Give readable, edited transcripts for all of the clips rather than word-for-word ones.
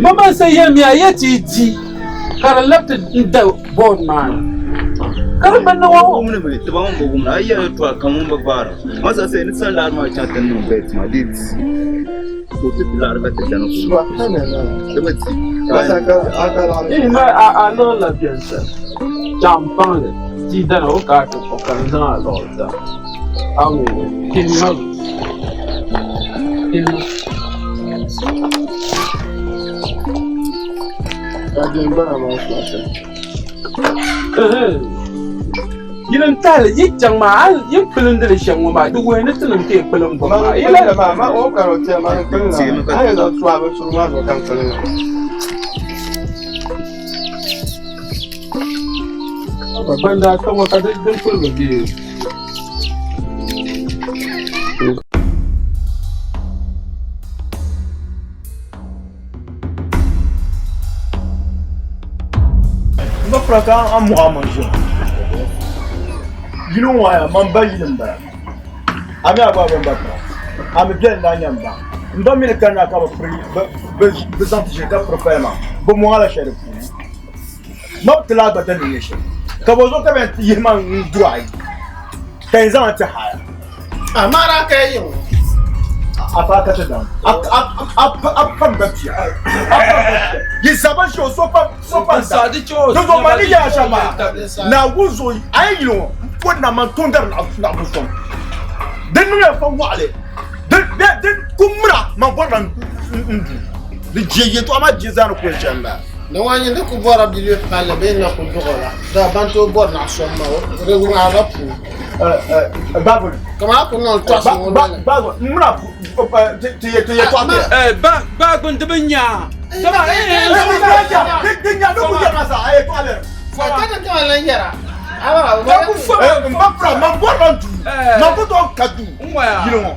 Mama n-sa yɛlimiya ya ti yi di ka di labi ti n-da board maa ni. Ka di gbunni ŋɔ. Wumni mi, tiba ŋun bi wumda, a yi yɛli yɛltɔɣa kam ŋun bi gbaara. Man sa say ni san laɣiri maa chaŋ ti niŋ bet maa di di ka o ti ti laɣiri ka ti dani ku di mi di. Ihi ma a a liɣiri la bɛni sani, chaŋ m-paŋ li ti yi dana o ka a ti kpuɣi ka n zaŋ a liɣiri ti a. A mi pini ma pini ma. Yili n tahili yi chaŋ maa a yi kpilindili shɛm ŋɔ maa di wuhi ni tinim ti kpilim gbuni maa yi lahi Ban daa ka ŋɔ ka din kuli bi bɛ. N ba fura ka a muɣi a maŋ ʒiya yili ŋɔ aya man ba yili n bala a mi a gba bi ba pira a mi biɛni daa nyɛ n ba n ba mi ni kanna ka bi zaŋ ti shɛli ka piri paya maa bi moŋala shɛli di puuni ma bi ti lahi gba dani nyɛ shɛli ka bɔ zuɣu ka bɛn ti yihi ma n duri ayi ka yɛn zaŋ ti haya Amara ka yi ŋɔ. A pa ka ti daŋ. A pam ba bia. A pam ba bia. Yi zaba ʒi o so pam so pam da. Dozo ma ni yaa shɛm maa. Naawuni zuɣu a yi yili ŋɔ n pɔri na man tondari naɣibu sɔŋ. Di niŋya fa waɣili. Di ku mira man bɔrila n du. Di je yɛltɔɣa maa je zaa ni ku yɛn chani maa. Ni ŋɔ nyɛ ni ku bɔra bili palli bee na ku duɣi la, daa ban tooi bɔri naɣ sɔŋ ma di ŋmaarila puu. Baabuli. Kamani ku niŋ tɔɣisi ŋɔ noli. Baabuli n mina ti yɛ ti yɛ tɔɣisi. Baabuli di bi nya. Di nya ni ku yɛra sa a yɛ tɔɣili. Ka di kama lan yɛra. N ba fura man bɔrila n duu man ku tooi ka duu yili ŋɔ.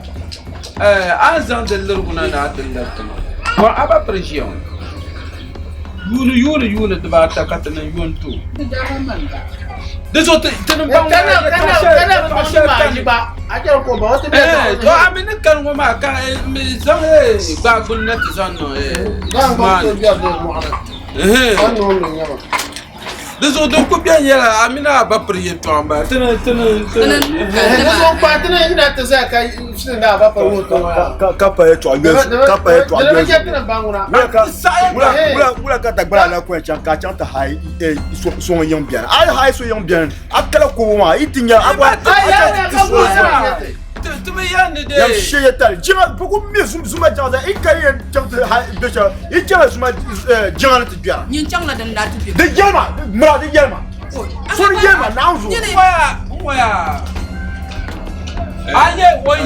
A ni zaŋ di lirigu na ni a ti liri ti ma. Bɔr a ba piri ʒiya ŋɔ. Yuuni yuuni yuuni dibaata ka ti niŋ yoon ti o. Di zuɣu ti ti ni baŋ To a mi ni kani ŋɔ maa ka mi zaŋ gbaai na ti zaŋ niŋ maa ni. Di zuɣu din ku beni nyɛla a mini a ba piri yɛltɔɣa m-bala. Ti ni ti ni ti ni. Ka pa yɛltɔɣa yoli ka pa yɛltɔɣa yoli wula ka Dagbala la ku yɛn chaŋ ka a chaŋ ti haai so ŋun yiŋ beni a yi haai so yiŋ beni a kala kobo maa yi ti nya a gba a chaŋ ti so Ti bi yɛn ni dee. Yɛm shee yɛtali jiŋa bi ku mi zuma jiŋa zaa i ka yɛn chaŋ ti haai bɛ shɛli i chaŋla zuma jiŋa ni ti gbɛra. Nyin chaŋla din daa ti bɛ. Di yɛlima mira di yɛlima so di yɛlima naawuni zuɣu. N waya a nyɛ o ni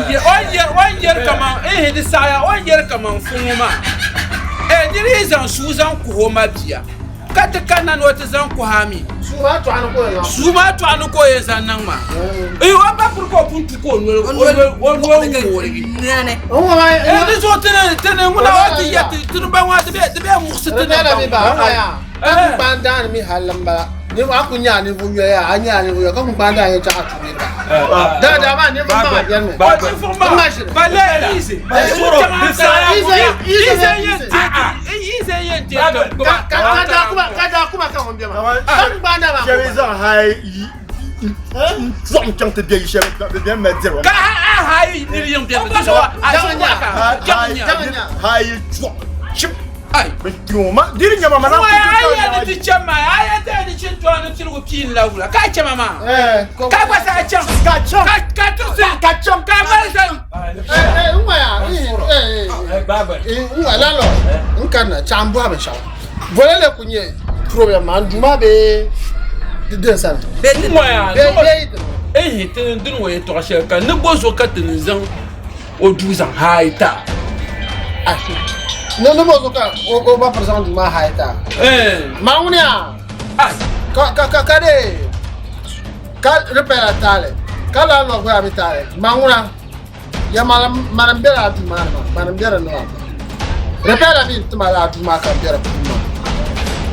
yɛri kaman ehe di saɣaya o ni yɛri kaman fuŋɔ maa nira yi zaŋ sua zaŋ kuhi o ma bia ka ti kanna ni o ti zaŋ kuhi a mi sua maa tɔɣu ni ka o yɛn zaŋ niŋ maa o ba piri ka o pun tu ka o noli ŋoorigi di zuɣu ti ni ŋuna o ti yɛ ti ni baŋ maa di bɛ muɣisi ti ni baŋ Ka kpunkpaan daani mi hal m-bala. A ku nya a ninvuɣ yoya, a nya a ninvuɣ yoya, ka kpunkpaan daa yɛn chaŋ a tuui niriba. Daadaa maa ninvuɣ maŋa beni mi. M ma ʒiri. Ka daa kuma ka ŋun be maa. Ka kpunkpaan daa maa Shɛba yi zaŋ haai n-tɔɣim chaŋ ti be yi shɛba bɛ bɛn mali diri ba. Ka a haai niri yiŋ beni di zuɣu a Haai tɔɣim chim. Ai, bɛ kpiɔŋ ma, di di nyɛma ma na. Waya a yɛn ni ti chɛ ma, a yɛn ti ni chin tɔha ni piligu piin la wula, ka a chɛ ma maa? Ka gba sa a chaŋ. Ka chaŋ. Ka tirisi. Ka chaŋ. Ka mali zali. N waya, n waya lalo, n kanna chaŋ n bɔhi binshɛɣu. Voli le ku nyɛ problem maa, n duuma bee di din sani? N waya, ehi ti ni dini ŋɔ yɛtɔɣa shɛli ka ni bɔ zuɣu ka ti ni zaŋ o duu zaŋ haai ta. Ni ni bɔ ka o ba piri zaŋ duu maa haai ta. Maa ŋuni yaa ka ka ka ka de ka ripɛra taali ka laa lɔ gba mi taali maa ŋuna ya manim manim bɛla a duu maa ni maa manim bɛ dinni maa ripɛra mi n tima la a duu maa ka n bɛ di puuni maa.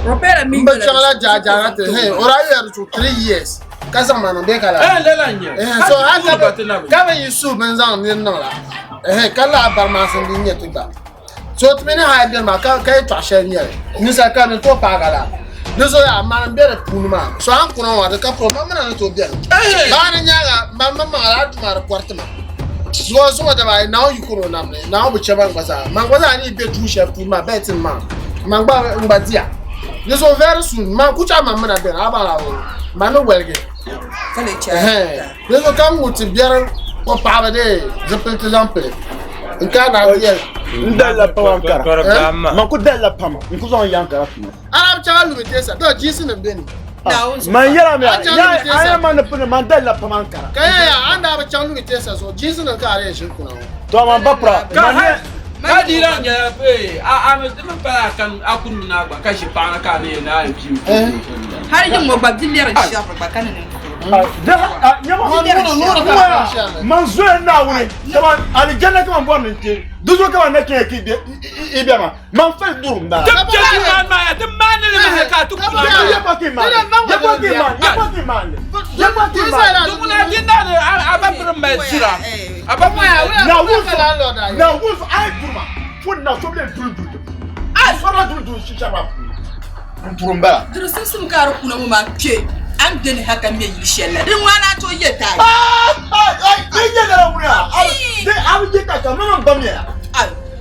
Ripɛra mi n bi chaŋla jaajaa ti hɛn o daa yɛri to 3 years. Ka zaŋ ma niŋ bee ka lala? Eh, lala n-nyɛ. Eh, so a ka bi yi suhu bini zaŋ nir niŋ la. Eh, ka lala barimaasi n-di nyɛ ti gba. So ti mi ni haya beni maa ka ka yɛltɔɣa shɛli nyɛli ninsal ka ni tooi paagi a la. Di zuɣu yaa mani m-be di puuni maa. So a ni kuna ŋɔ di ka polo man mi na ni tooi beni. Baa di nyaaŋa man mi maŋa la a duma di kɔriti ma. Zuɣu zuɣu daba ayi Naawuni yiko ni o nam ni Naawuni bi chɛ man gba zaa. Man gba zaa ni yi be duu shɛli puuni maa bɛti n maŋa. Man gba n gba diya. Di zuɣu very soon man ku chaŋ man mi na beni a baŋ la man ni woligi. Di zuɣu ka n ŋun ti biɛri o paɣaba dee zipiliti zaŋ pili n ka na ti yɛli. N dalila pam Ankara. Man ku dalila pam n ku zaŋ n Ankara tuma. Arab chaŋ lumi teesa to jiisi nim bɛ ni. Man yɛla mi a yɛn man ni pini man dalila pam Ankara. Ka yɛn ya an daa bi chaŋ lumi teesa zuɣu jiisi nim ka a di yɛn ʒini kuna ŋɔ. To man ba pira man yɛ. Ka di lan nyɛla a a mi di mi pala a kan a kuni mi na gba ka ʒi paɣa ni ka a ni yɛn ni a yɛn pii Hali yiŋ ŋɔ gba bi lɛri shɛri gba ka ni niŋ. Man zoya Naawuni kaman alijanna kaman bɔri ni n-kpe di zuɣu kaman na kpɛya ka i bɛ ma man fali duri m-bala. Ti chɛ ti maan maa ya ti maani li mi hali ka a ti kuna maa. Yɛ pa ti maani yɛ pa ti maani yɛ pa ti maani yɛ pa ti maani. Di ŋuna di naani a ba biri mali zira a ba biri mali. Naawuni zuɣu Naawuni zuɣu a yi duri ma pun na so bi lee duri duri ti puuni a sɔrila duri duri shishɛri maa puuni. N duri m-bala. Di simsim ka a di kuna ŋɔ maa kpe a ni beni ha ka me yili shɛli la, di ŋuna naan tooi yɛl ti a. Di nyɛ lala ŋuni a, a bi je ka ka mama m-ba mi a.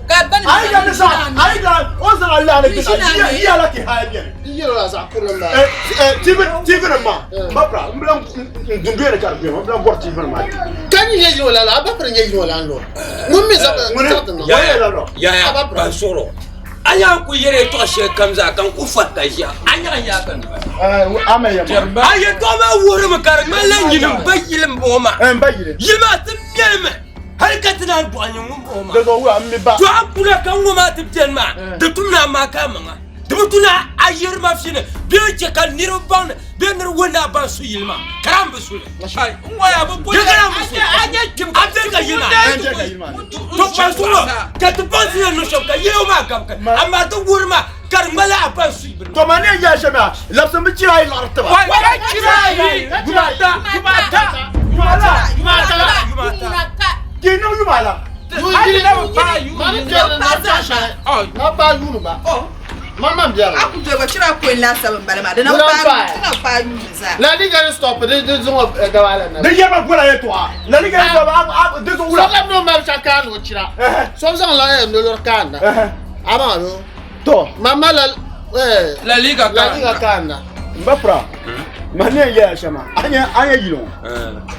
Ka a ba ni A yi ga ni zaŋ, a yi ga o zaŋ a laɣiri gbina, yi yɛla ti haya beni. Di yɛlila zaɣ kurili m-bala. TV TV nim maa, m ba pira, m bi lan n dunduya ni ka di beni, m bi lan bɔri TV nim maa. Ka nyin nyɛ yino lala, a ba piri nyɛ yino lan lɔ. Ŋun mi zaŋ ti niŋ. Yaya, ban suɣiri o. A yaa ku yɛri yɛltɔɣa shɛli kam zaa ka n ku fari ka ʒiya a nyaɣa yaa ka A yɛltɔɣa maa wuhirimi ka di ŋmanila nyini m ba yili m-bɔŋɔ maa. Yili maa ti mɛlimi hali ka ti naan dɔɣi nyin ŋun bɔŋɔ maa. To a kuna ka ŋɔ maa ti beni maa di tumdi a maa ka a maŋa. Di bi tu ni a yiri ma fini bee n-chɛ ka niriba baŋ ni bee niriba wuhi ni a baŋ su yili maa ka di a mi bi su li. Di ka di a mi bi su li. A beni ka yili maa. To kpani suɣulo ka ti baŋ ti yɛn niŋ shɛm ka yili maa gabi ka amaa ti wuhiri maa ka di ŋmanila a baŋ su bini. To ma ni yɛn yɛli shɛm yaa labisi bi chira ayi liɣiri tiba. Wai ka chira ayi yuma ata yuma ata yuma ata yuma ata yuma ata di niŋ yuma la. Hali na bi paai yuuni Na paai yuuni ba. Man man biɛri. A ku doli gba chira pɔi laasabu n bala maa di na paai di na paai yuuni zaa. La liga ni stop di di zuŋɔ gaba la na. Di yɛrima gola yɛltɔɣa la liga ni stop a di zuŋ wula. Sokam ni o mali shɛli kaani o chira. So zaŋ la nolori kaani na. A baŋ a To. Man ma la La liga la liga kaani na. N ba pira ma ni yɛn yɛla shɛm maa a nyɛ yili ŋɔ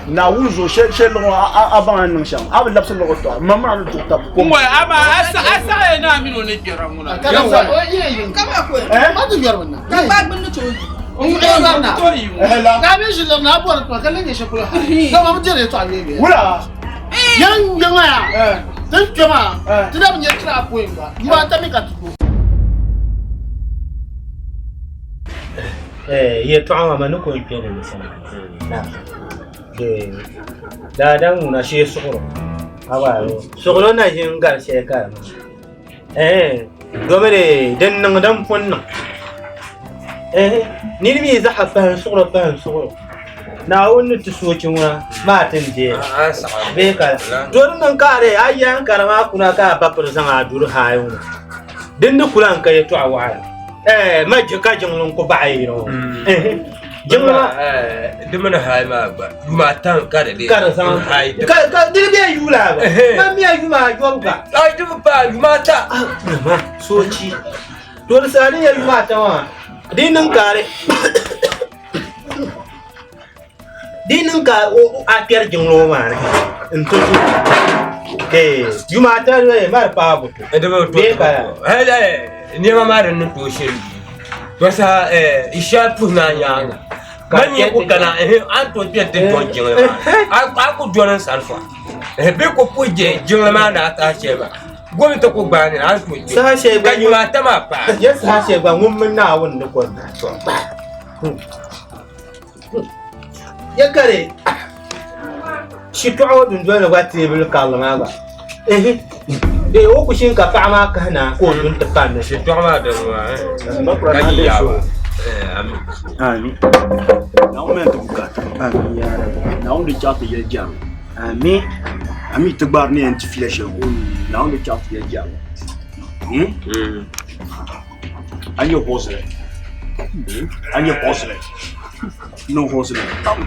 Naawuni zuɣu shɛli ŋɔ a baŋ a ni niŋ shɛm a bi labisi luɣu tɔɣa ma maa ni duɣu tabi kom. Ŋɔ amaa a saɣaya ni a mini o ni gbɛra ŋuna. Ma ti yɔri na. Ka gbaai gbunni tooi yi. Ka mi ʒi liri na a bɔri tuma ka le nyɛ shɛli polo ha. Dama bi diri yɛltɔɣa yooyooya. Wula. Yɛn ŋmɛ ŋɔ yaa. Ti ni kpɛ maa ti na bi nyɛ chira apɔin gba. Yuma ata mi ka ti go. Yɛltɔɣa ŋɔ ma ni ko n kpɛ di ni sani daadam ŋuna shee suɣuro suɣuro na ʒi n gari shɛli ka di maa domi din niŋ din pun niŋ niri mi zaɣa fahim suɣuro fahim suɣuro Naawuni ni ti soochi ŋuna maa ti n deei bee ka to di niŋ ka a a yɛn kara maa kuna ka a ba piri zaŋ a duri haai ŋuna din ni kula n ka yɛltɔɣa waɣala ma ka jiŋli n ku baɣa yi ŋɔ jiŋli maa di mini haai maa gba yuma ata ka di ka di zaŋ haai ka di bɛ yuula gba ma miya yuma ayɔbu gba ai di bi paai yuma ata ma soochi to di saha di nyɛ yuma ata maa di niŋ ka Di niŋ ka a kpɛri jiŋli ŋɔ maa ni n ti du yuma ata mali paai butu bee ka nɛma maa din ni tooi shɛli to saha shɛli puhi naa nyaanga ka nyɛ ku kana a ni tooi kpɛri ti dɔn jiŋli maa a ku dɔni n sani fa bɛ ku puhi jiŋli maa ni a tahi shɛli maa gomi ti ku gbaai ni a ni tooi kpɛ ka yuma ata maa paai saha shɛli gba ŋun mini Naawuni ni kɔŋ Ya kari shitɔɣu ŋɔ dundoli ni gba teebuli karili maa gba ee o ku shini ka paɣa maa kahi na ka o du n-ti pa ni shitɔɣu maa din maa ka yi yaaba Amin. Naawuni mali ti bukaata. Amin ya Rabbi. Naawuni di chaɣ ti yɛli jɛrigu. Amin. A mi ti gbaari ni yɛn ti fiila shɛli. Naawuni di chaɣ ti yɛli jɛrigu. A nyɛ hɔsili a nyɛ hɔsili niŋ hɔsili kam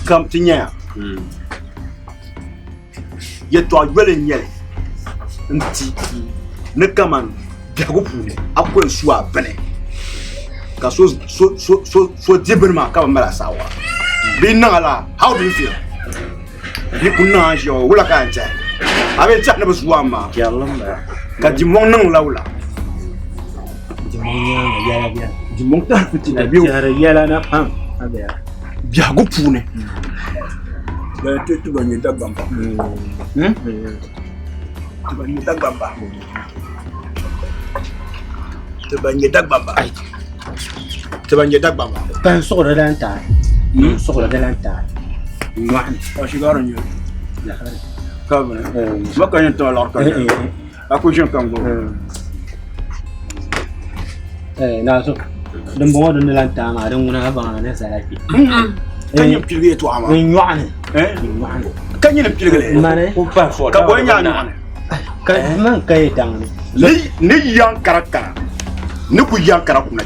kam ti nyɛya yɛltɔɣa yoli n nyɛli n ti ni kaman biɛhigu puuni a ku yɛn su a bini ka so di bini maa ka bi mali asawa bee niŋ a laa how do you feel di ku niŋ a ʒiya wula ka a yɛn tɛhi a bɛ tɛhi ni bi su a maa ka dimɔŋ niŋ la wula dimɔŋ tahi fitina bɛ biɛhigu puuni ti ba nyɛ Dagbamba ti ba nyɛ Dagbamba ti ba nyɛ Dagbamba ti ba nyɛ Dagbamba Pan suɣuri lan taai suɣuri di lan taai nyɔɣu ni ka shigari nyɛ ka bini ma ka yɛn tiŋa lɔri ka a ku ʒini ka n gbubi Naaso din bɔŋɔ din ni lan taai maa din ŋuna a baŋ ni zala kpɛ ka nyɛ piligi yɛltɔɣa maa n nyɔɣu ni ka nyɛ ni piligi li mani ka bɔ n nyaa nyɔɣu ni ka man ka yi daŋ ni ni yan kara kara ni ku yan kara kuna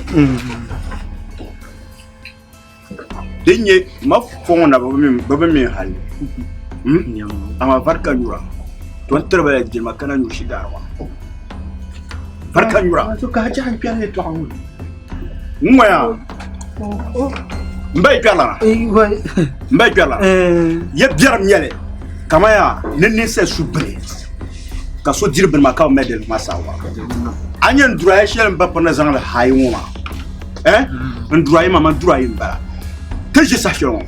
din nyɛ ma fɔŋ na bi bi mi hali amaa vari ka nyura to n tiri ba la jilima kana nyu shigaari maa vari ka nyura n ŋɔya n ba yi kpɛri la n ba yi kpɛri la ya biɛrim nyɛli kamaya ni ninsal su bini ka so diri bini maa ka bi mali dali maa sawa a nyɛ n durayi shɛli n ba piri ni zaŋli hayi ŋɔ maa eh n durayi maa man durayi n bala ti ʒi saha shɛli ŋɔ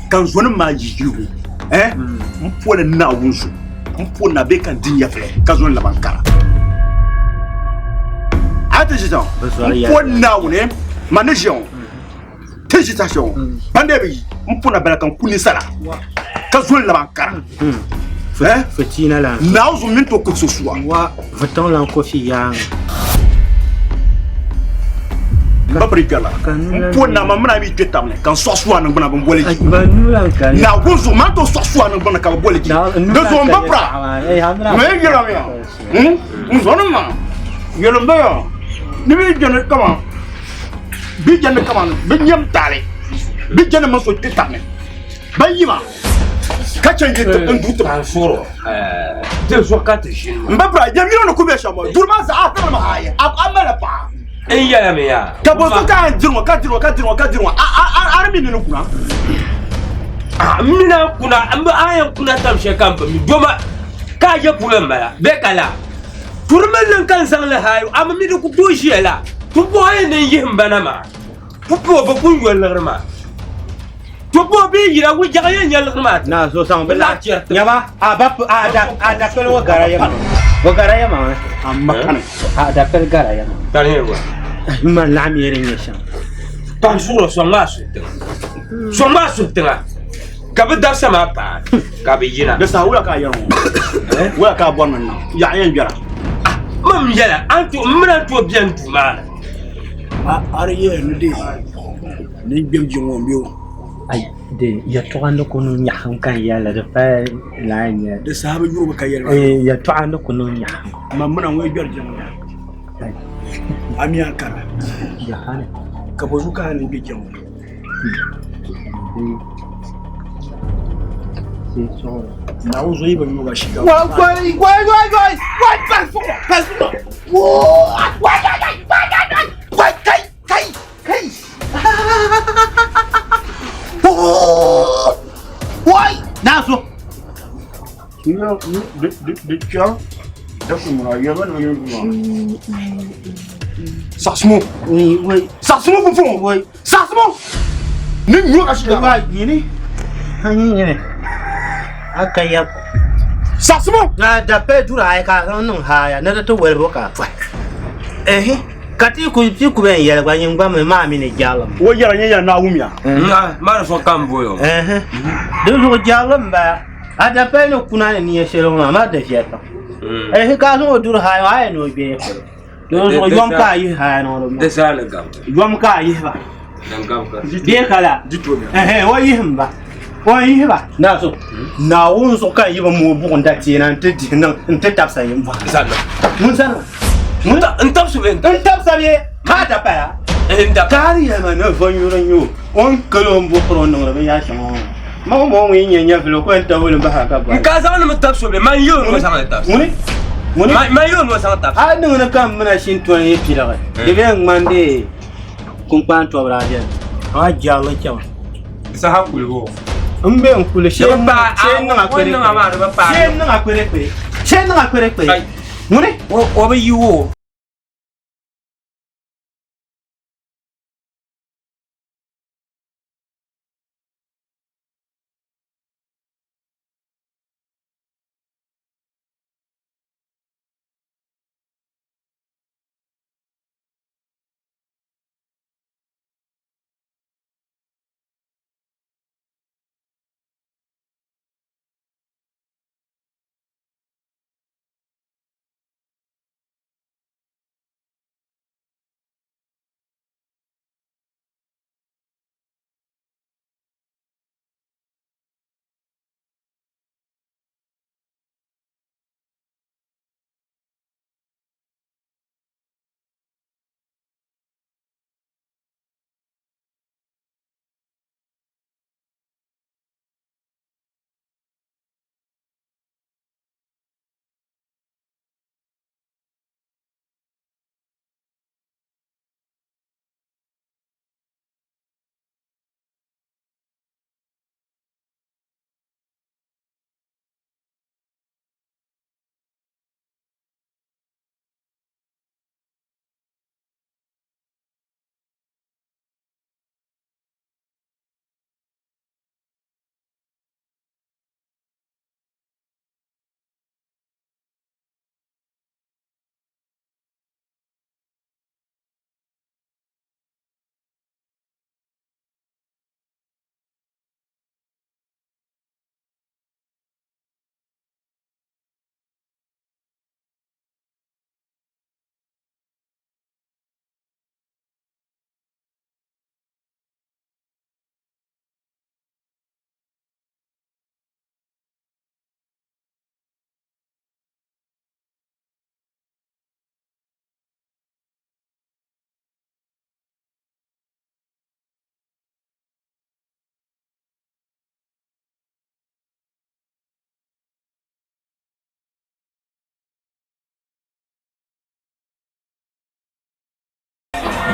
ka n zonim maa yi yiligu eh n poli Naawuni zuɣu n poli na bee ka n di nyɛvili ka zo n laban kara a ti ʒi saha ŋɔ n poli Naawuni ma ni ʒiya ŋɔ ti ʒi saha shɛli ŋɔ ban dee bi yi n poli na bala ka n ku ninsala ka zo n laban kara eh Fitina lan Naawuni zuɣu mini to kuhi so suwa Vitiŋ lan kofi yaaŋa. N ba piri kpɛrila n po na ma mina mi kpɛ tab ni ka n sɔɣi suwa niŋgbuna bin boli ji na gun zuɣu man to sɔɣi suwa niŋgbuna ka bi boli ji di zuɣu n ba pira mɛ yɛla mi n zɔni ma yɛlim ba ya ni bi jɛni kama bi jɛni kama bi nyɛm taali bi jɛni ma so kpɛ tab ni ban yi ma ka chɛ n yi n du tiba sɔrɔ di zuɣu ka ti ʒini n ba pira yɛm yino ni ku bɛ shɛm ŋɔ duri maa zaa a tirili mi ayi a mali paɣa n yɛla mi yaa ka bɔ so ka yɛn diri ŋɔ ka diri ŋɔ ka diri ŋɔ ka diri ŋɔ a a a di mi ni kuna n mina kuna n bi a yɛn kuna tam shɛli ka n bi mi doma ka a yɛ polo n bala bee ka la turi mi niŋ ka n zaŋ li hayi a mi mi di ku tooi ʒiya la pumpɔŋɔ yɛn ni n yihi n bana maa Pupuo bi pun yoli liɣiri maa. Pupuo bi yira wujɛɣu yɛn nyɛ liɣiri maa. Na so saŋ bi la nyama a ba a da a da pɛli ŋɔ gara yɛma o gara yɛma amma kani a da pɛli gara yɛma Tani yɛn wa. n man laɣim yɛli nyɛ shɛm Paɣa suɣuri sɔŋ maa suhu tiŋa. Sɔŋ maa suhu tiŋa ka bi dabisa maa paai ka bi yina. Di saha wula ka a yɛri ŋɔ wula ka a bɔri ni n niŋ yaɣa yɛn gbɛra. Mam yɛla an to n mina to bɛni duu maa ni. A di yɛli ni di ni gbɛm ji ŋɔ m-be o. Ai de yɛltɔɣa ni ku niŋ nyaɣisim ka n yɛli di pala lala n-nyɛ li. Di saha bi yuri mi ka yɛli ma. Yɛltɔɣa ni ku niŋ nyaɣisim. Mam mina ŋun gbɛri jiŋ ŋɔ a mi a kara ka bɔ zuɣu ka a ni gbe jiŋ ŋɔ. Naawuni zuɣu yi bi nyuui ka shika. Wai wai wai wai wai wai pa suɣu pa suɣu wai wai wai wai wai wai wai kai kai kai wai na so Di chaŋ Saɣasimo saɣasimo funfun saɣasimo ni nyuui ka shika. Wai yini yini aka ya Saɣasimo. Na da pe dura ai ka zaŋ niŋ haya ni di ti wolibo ka a pɔhi ka ti ku ti ku bɛn yɛli gba nyin gba mi maa mi ni jaalim O yɛra nyɛ yɛra Naawuni ya. Maa di so ka n boyo. Di zuɣu jaalim n bala a da pali ni kuna ni niya shɛli ŋɔ maa maa da viɛli pam ka a zaŋ o duri haya a yɛn ni o gbɛya polo di zuɣu yom ka a yihi haya niŋ di zaa ni gab yom ka a yihi ba din gab ka bee ka la o yihim ba. O n yihi ba. Naa so, Naawuni zuɣu ka n yi bi mooi buɣim da teena nti dihi niŋ nti tabisa yi m-bɔhi. Zanima. Ŋun zanima? Ŋun n tabisi bɛ? N tabisa bɛ ka a da paya? N da. Ka a ni yɛli ma ni vɔnyuri n-nyɛ o, o ni kali o ni buɣisiri o niŋdi binyɛr shɛŋa ŋɔ maa. Ma ŋun bɔŋɔ ŋun yi nya nyɛvili o ku yɛn tabi o li bahi a ka bɔhi. N ka zaŋ ni mi tabisi o bɛ? Man yi o ni o zaŋ li tabisi. Ŋuni? Ŋuni? Man yi o ni o zaŋ tabisi. A niŋ ni ka m mina shintɔni yi piligi, di bɛ ŋmani dee kunkpaan tɔbiri a bɛni. A jɛrili chɛma. Di saha kuli o. N be n kuli shee n niŋ a kpere kpere. Shee n niŋ a kpere kpere. Shee n niŋ a kpere kpere. Ŋuni? O bi yi o.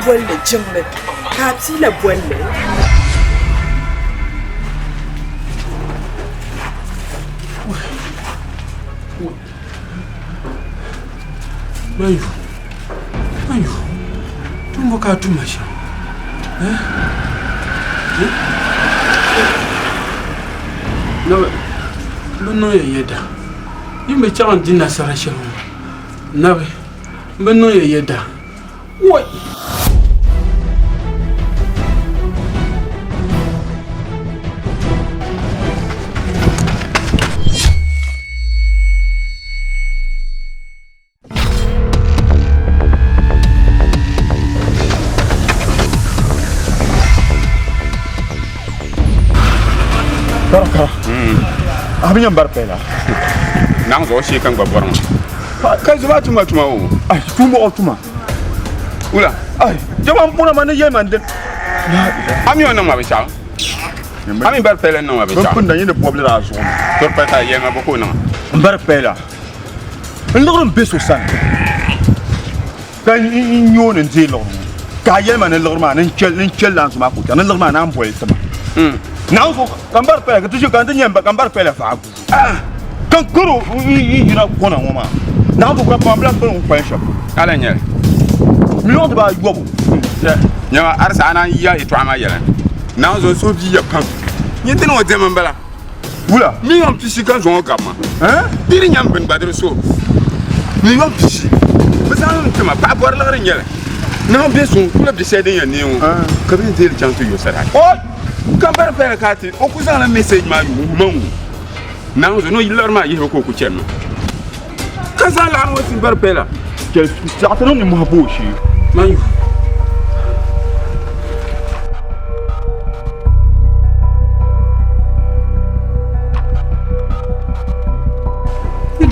Bolli jiŋli ka a piila bolli. Mayu, mayu, tumbo ka a tuma shɛm? Eh? Eh? Nabi, bɛ niŋ ya yɛda. Yi mi chaŋ n-di nasara shɛli ŋɔ. Nabi, bɛ niŋ ya yɛda. Woi! Kara kara. A bi nyɛ n bari pɛla. Naŋ zuɣu shee ka n gba bɔri ŋɔ. Ka zuba tuma tuma o. Ai tuma o tuma. Wula. Ai jama n puna ma ni yɛli ma n din. A mi o niŋ ma binshɛɣu. A mi bari pɛla n niŋ ma binshɛɣu. Bin punda nyɛ ni bɔbili daa zuɣu. Tɔri pali ka a yɛli ma bɔ ka o niŋ. N bari pɛla. N liɣiri n be so sani ka n nyooni n deei liɣiri ŋɔ ka a yɛli ma ni liɣiri maa ni n chɛli lan maa ka o chɛŋ ni liɣiri maa naan boli ti ma. Naawuni zuɣu ka n bari paya ka ti ʒi ka n ti nyɛ ka n bari paya faai gu ka n karo n yina kona ŋɔ maa Naawuni zuɣu ka pam bila kpali ŋun kpalim shɛm polo. Ala n-nyɛ li. Miliɔn dibaayɔbu. Nyama arisa a naan ya yɛtɔɣa maa yɛla ni Naawuni zuɣu n suhu viiya pam. Nyini ti ni ŋɔ diɛma m-bala. Wula? Miliɔn pishi ka n zaŋ o gabi ma. Di di nyam bini gba di di so. Miliɔn pishi bɛ zaŋ li ti ma. Paɣa bɔri liɣiri n-nyɛ li. Naawuni be suŋ kula bi shɛli din yɛn neei ŋɔ ka bɛ yɛn deei li chaŋ ti yo sadaka. Ka m bari paya ka ti o ku zaŋla message maa yuui ma ŋɔ. Naawuni zuɣu ni o liɣiri maa yihibu ka o ku chani maa. Ka zaŋ laɣiri ŋɔ ti bari paya la. Chɛli zaɣ ti niŋ nimmohi bo o shee. Man yu.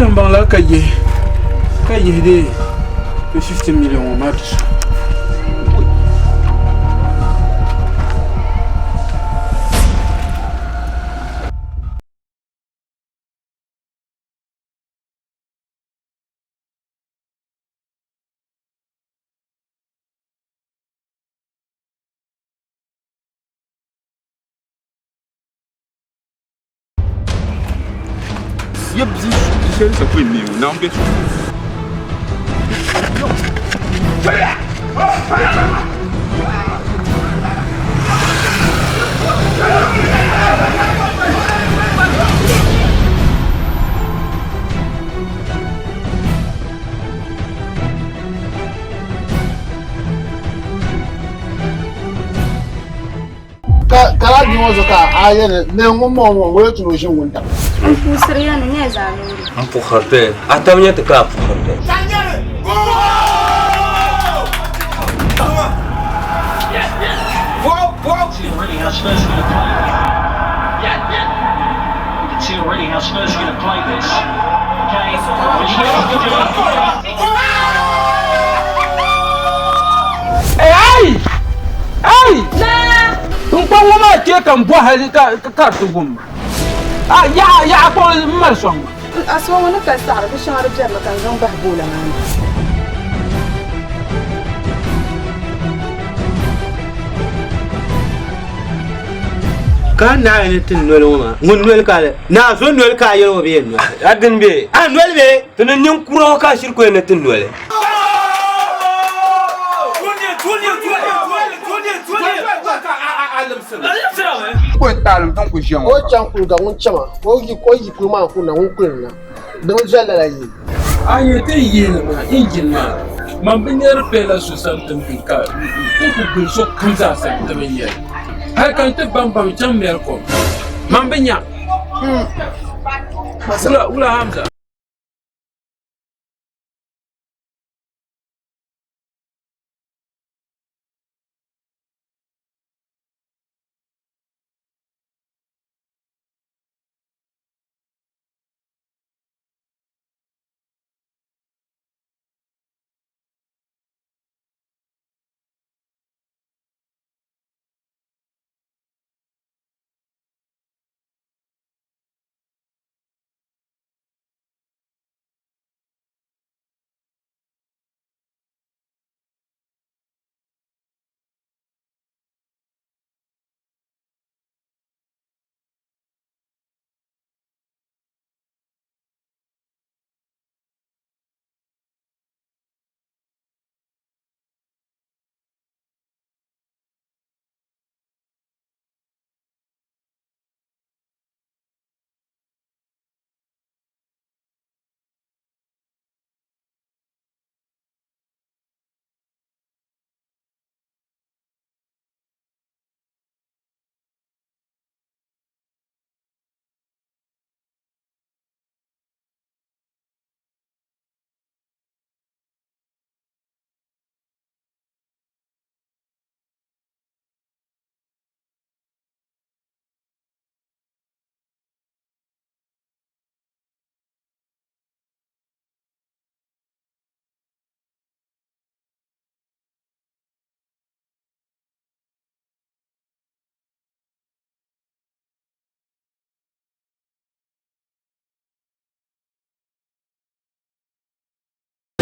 N baŋ la ka yihi ka yihi di 50 million ŋɔ maa ti so. Ya bia shɛli sa kuli neei o naawuni bɛ so. Ka ka di ŋɔ zuɣu ka a yɛli ni ŋun bɔŋɔ ŋɔ ŋun ti o ʒini wuntaŋ. N puhisiri ya ni nyɛ zaa loori. N puhiriti a tab nyɛ ti ka a puhiriti. Ai! Ai! N kpa ŋɔ maa kpe ka n bɔhi hali ka ka di ti wum ma. A yaɣa yaɣa kpaŋ m mali sɔŋ ma. Asiba ŋɔ ni ka saɣiri di shɛŋa di bɛrimi ka n zaŋ bahi boola maa ni. Ka naai ni ti noli ŋɔ maa ŋun noli ka li naa zo noli ka a yɛli o bee noli A dini bee? A noli bee? Ti ni ninkura ŋɔ ka a shiri kuli ni ti noli. O chaŋ kuliga ŋun chama o yi o yi kuli maa kuna ŋun kuli na di bi viɛli lala yi. A nyɛ ti yiini maa injin maa man bi nyɛri pɛla so sani ti mi ka n ku guli so kam zaa sani ti bi nyɛli hali ka n ti bambam chaŋ mɛri kom man bi nya wula Hamza.